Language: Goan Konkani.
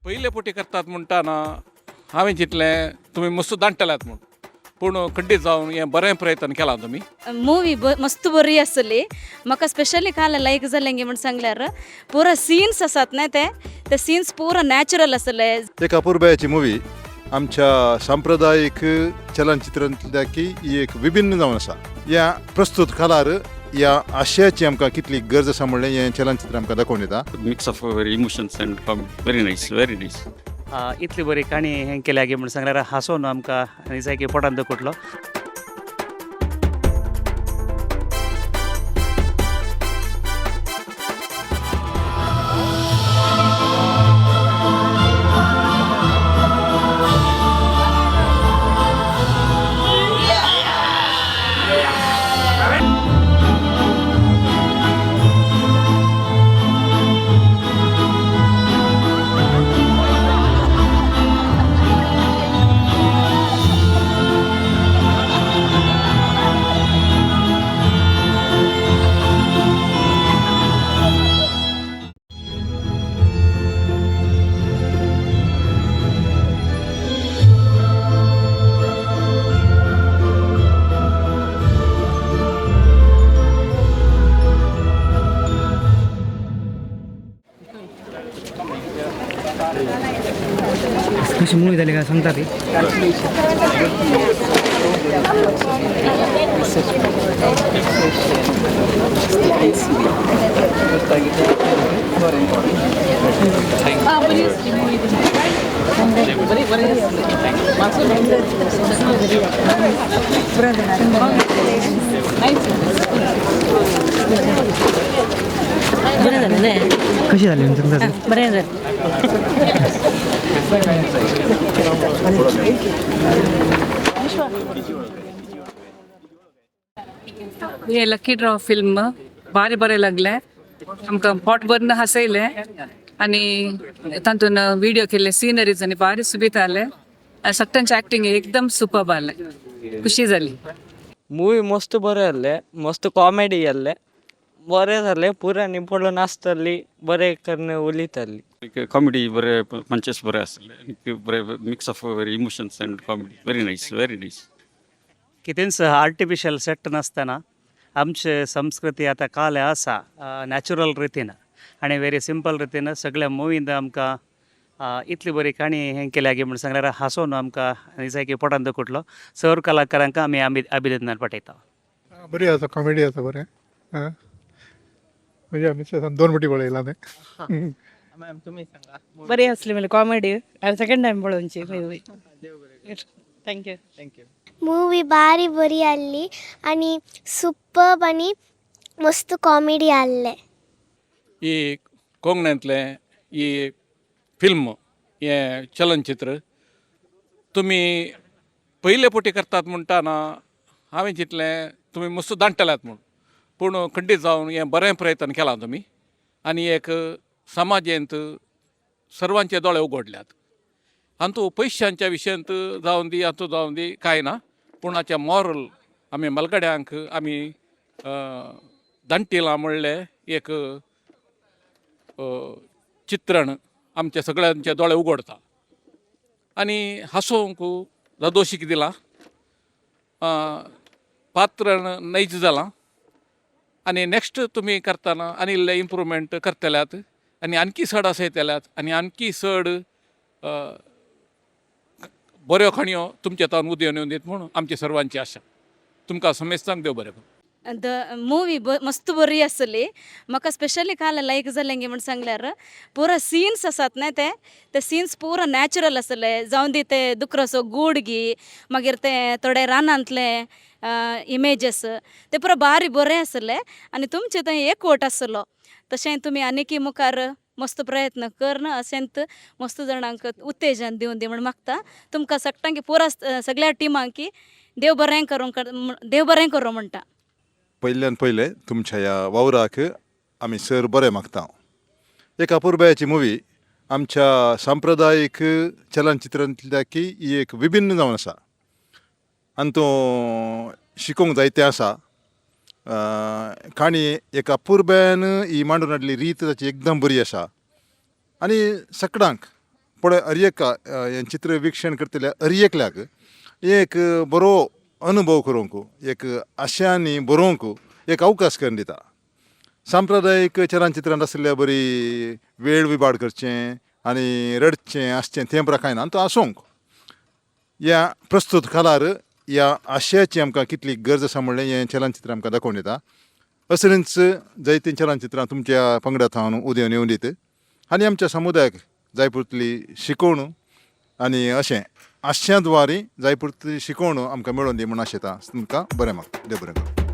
पयले पोटी करतात म्हणटाना हांवें चिंतलें तुमी मस्त दांडटल्यात म्हूण, पूण खंडीत जावन हें बरें प्रयत्न केलां तुमी. मूवी मस्त बरी आसली. म्हाका स्पेशली काल लायक जालें म्हूण सांगल्यार पुरा सीन्स आसात न्ही ते ते सीन्स पुरा नॅचरल आसले. एक अपुरबायाची मुवी आमच्या सांप्रदायीक चलनचित्रांतल्या की ही एक विभिन्न जावन आसा. ह्या प्रस्तुत काळार ह्या आशयाची आमकां कितली गरज आसा म्हणलें हें चलनचित्र आमकां दाखोवन दिता. Mix of emotions and comedy. Very nice, very nice. इतली बरी काणी हें केल्या गी म्हूण सांगल्यार हांसोन आमकां आनी सारकी पोटान दुखटलो. कशी मूवी झाली का सांगता ती? बरें जालें न्ही? कशी झाली म्हणून सांगता ती? बरें जालें. हे लकी ड्रॉ फिल्म भारी बरें लागलें आमकां, पोट भरून हांसयलें आनी तातून व्हिडियो केल्ले सिनरीज आनी भारी सुबीत आसले आनी सगळ्यांचे एक्टिंग एकदम सुपर्ब आसलें. खुशी जाली. मूवी मस्त बरें जाल्लें, मस्त कॉमेडी जाल्लें, बरें जालें. पुरा निपळून नाचतली, बरें करून उलयताली. कॉमेडी बरे, पंचेस बरे आसले. बरे mix of emotions and comedy. Very nice, very nice. कितेंच आर्टिफिशियल सेट नासतना आमचे संस्कृती आतां काल आसा नॅचरल रितीन आनी वेरी सिंपल रितीन सगळ्या मुवींत आमकां इतली बरी काणी हें केल्या गी म्हूण सांगल्यार हांसोन आमकां आनी सारकी पोटान दुखटलो. सर कलाकारांक आमी अभिनंदन पाठयता. बरी आसा, कॉमेडी आसा बरें. आं, म्हणजे आमी दोन फावटी पळयलां तें. बरी आसली म्हणल्यार कॉमेडी. हांवें सेकंड टायम पळोवची movie. Thank you. Movie बारी बरी आहली आनी सुपर्ब आनी मस्त कॉमेडी आहले. ही कोंकणींतलें ही फिल्म, हें चलनचित्र तुमी पयले पोटी करतात म्हणटाना हांवें चिंतलें तुमी मस्त दांडटल्यात म्हूण, पूण खंडीत जावन हें बरें प्रयत्न केलां तुमी आनी एक समाजेंत सर्वांचे दोळे उगडल्यात. हातूंत पयशांच्या विशयांत जावन दी, हातूंत जावन दी, कांय ना, पूण हाचें मॉरल आमी म्हालगड्यांक आमी दांटिलां म्हणलें एक चित्रण आमच्या सगळ्यांचे दोळे उगडता आनी हांसोवंक जादोशीक दिलां, पात्र नैज जालां आनी नॅक्स्ट तुमी करतना आनी इल्लें इम्प्रूवमेंट करतल्यात आनी आणकी चड आसयतल्यात आनी आणकी चड बऱ्यो खाणयो तुमच्या तावन उदय येवन दीत म्हूण आमची सर्वांची आशा. तुमकां समेस्तांक देव बरें करूं. The movie मस्त बरी आसली. म्हाका स्पेशली काल लायक जालें म्हूण सांगल्यार पुरा सीन्स आसात न्ही ते ते सीन्स पुरा नॅचरल आसले. जावं दी ते दुकराचो गूड गी, मागीर ते थोडे रानांतले इमेजीस, ते पुरा बारी बरें आसले आनी तुमचें थंय एकवट आसलो. तशें तुमी आनीकी मुखार मस्त प्रयत्न करून अशेंत मस्त जाणांक उत्तेजन दिवन दी म्हूण मागता. तुमकां सगळ्यांक पुरा सगळ्या टिमांक देव बरें करूं, देव बरें करूं म्हणटा. पयल्यान पयलें तुमच्या ह्या वावराक आमी सर बरें मागता. एक अपुरबायाची मुवी आमच्या सांप्रदायीक चलनचित्रांतल्या की ही एक विभिन्न जावन आसा आनी तो शिकोवंक जायतें आसा. काणी एक अपुरबायान ही मांडून हाडली, रीत ताची एकदम बरी आसा आनी सकडांक पळय हर एक हें चित्र विक्षण करतल्या हर एकल्याक एक बरो अनुभव करूंक, एक आशयांनी बरोवंक एक अवकाश करून दिता. सांप्रदायीक चलनचित्रांत आशिल्ल्या बरी वेळ विबाड करचें आनी रडचें आसचें तें बरें कांय ना आनी तो आसूंक ह्या प्रस्तूत काळार ह्या आशयाची आमकां कितली गरज आसा म्हणलें हें चलनचित्र आमकां दाखोवन दिता. असलींच जायतीं चलनचित्रां तुमच्या पंगडा थावन उदेवन येवन दीत आनी आमच्या समुदायाक जाय पुरतली शिकवण आनी अशें आशया द्वारे जाय पुरतली शिकवण आमकां मेळोवन दी म्हूण आशेता. तुमकां बरें मागता. देव बरें करूं.